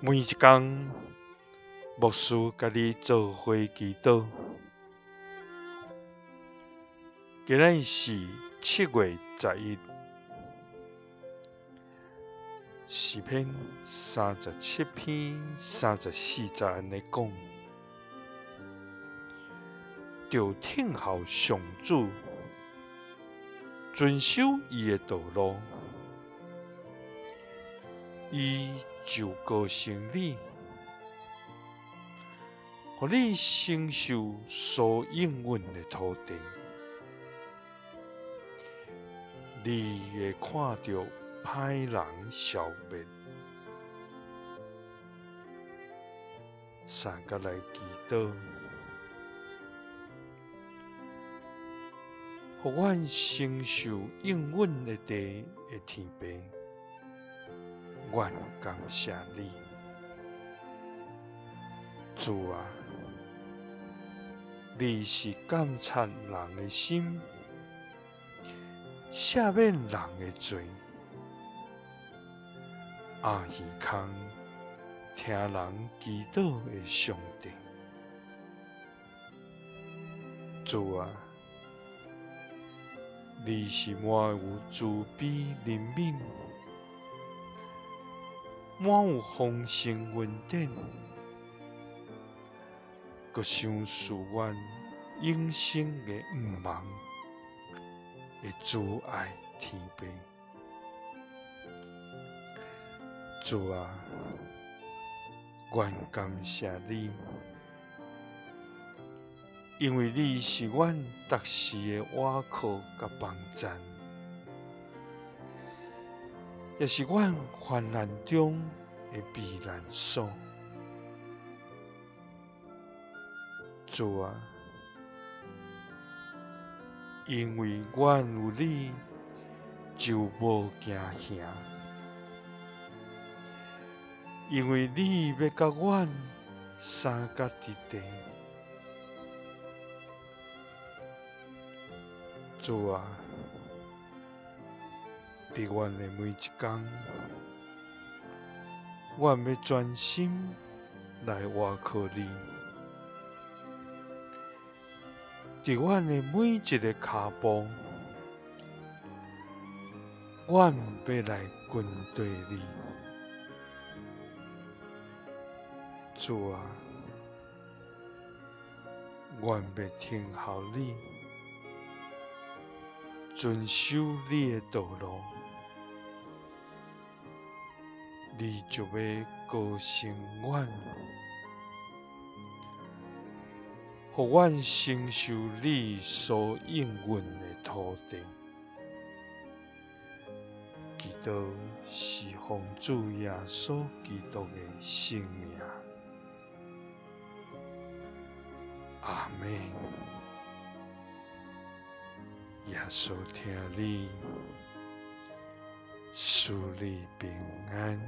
每一工，牧師佮你做伙祈禱。今仔日是7月11，詩篇37篇34節按呢講：著聽候上主，遵守伊的道路，伊就膏成你，予你承受所應允的土地。你會看著歹人消滅。三佮來祈禱，予阮承受應允的地的天父，阮感謝你，主啊，你是監察人的心，赦免人的罪，掩耳孔聽人祈禱的上帝。主啊，你是滿有慈悲憐憫，滿有豐盛恩典，閣賞賜阮永生的向望的慈愛天父。主啊，阮感謝你，因為你是阮逐時的倚靠佮幫贊，也是阮患難中的避難所。主啊，因為阮有你，就無驚嚇。因為你欲佮阮相佮佇地。主啊，佇阮的每一工，阮欲專心來倚靠你。佇阮的每一个跤步，阮欲來跟綴你。主啊，阮欲聽候你，遵守你的道路，你就欲膏成阮，予阮承受你所應允的土地。祈禱是奉主耶穌基督的聖名。阿們。耶穌疼你，賜你平安。